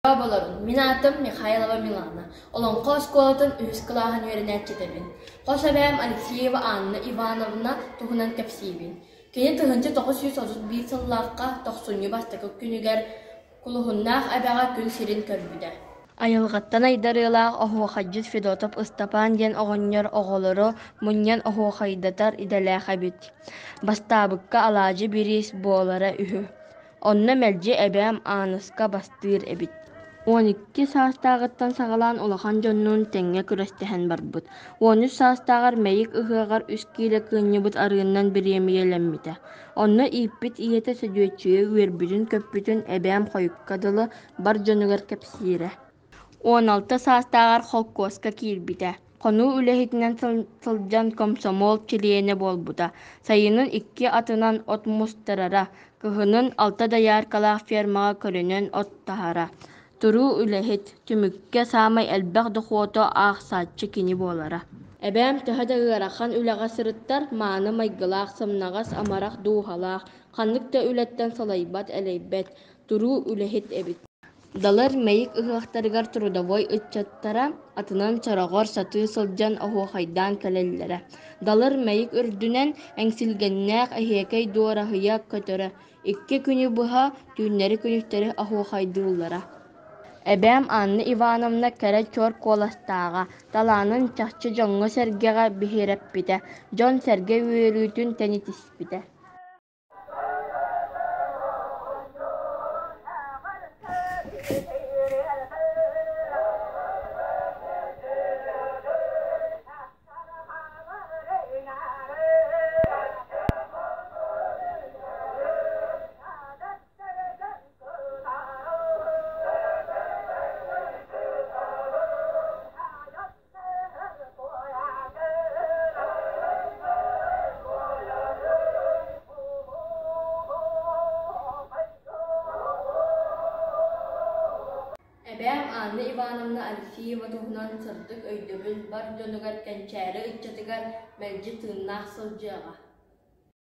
Дорооболорун, мин аатым Михайлова Милана, Олоҥхо оскуолатын үһүс кылааһын үөрэнээччитэбин. Хос эбээм Алексеева Анна Ивановна туһунан кэпсиибин. Кини 1931 сыллаахха тохсунньу бастакы күнүгэр Кулуһуннаах эбэҕэ күн сирин көрбүтэ. Айылҕаттан айдарыылаах оһуохайдьыт Федотов Ыстапаан диэн оҕонньор оҕолору мунньан оһуохайдатар идэлээх эбит. Бастаабыкка алаадьы бириис буолара үһү. Онно мэлдьи эбээм Ааныска бастыыр эбит. 12 саастааҕыттан саҕалаан улахан дьоннуун тэҥҥэ күрэстэһэн барбыт. 13 саастааҕар Мэйик ыһыаҕар үс киилэ кыынньыбыт арыыннан бириэмийэлэммитэ. Онно ииппит ийэтэ Сөдүөччүйэ үөрбүтүн-көппүтүн эбээм хойукка дылы бар дьонугар кэпсиирэ. 16 саастааҕар холкуоска киирбитэ. Хонуу үлэһитинэн сылдьан комсомол чилиэнэ буолбута. Сайынын икки атынан от мустарара, кыһынын алта дояркалаах фермаҕа көлөнөн от таһара. Туруу үлэһит, түмүккэ саамай элбэх дохуоту аахсааччы кини буолара. Эбээм төһө да ыарахан үлэҕэ сырыттар, мааны майгылаах, сымнаҕас, амарах дууһалаах, ханнык да үлэттэн салайбат-элэйбэт, туруу үлэһит эбит. Далыр Мэйик ыһыахтарыгар трудовой ыччаттара атынан чороҕор сатыы сылдьан оһуохайдаан кэлэллэрэ. Далыр Мэйик үрдүнэн эҥсилгэннээх эһиэкэй дуораһыйа көтөрө, икки күнү быһа түүннэри-күнүстэри оһуохайдыыллара. Эбээм Анна Ивановна кэрэ чуор куоластааҕа, талаанын чахчы дьоҥҥо-сэргэҕэ биһирэппитэ, дьон-сэргэ үөрүүтүн тэнитиспитэ. Эбээм Анна Ивановна Алексеева туһунан сырдык өйдөбүл бар дьонугар кэнчээри ыччатыгар мэлдьи тыыннаах сылдьыаҕа.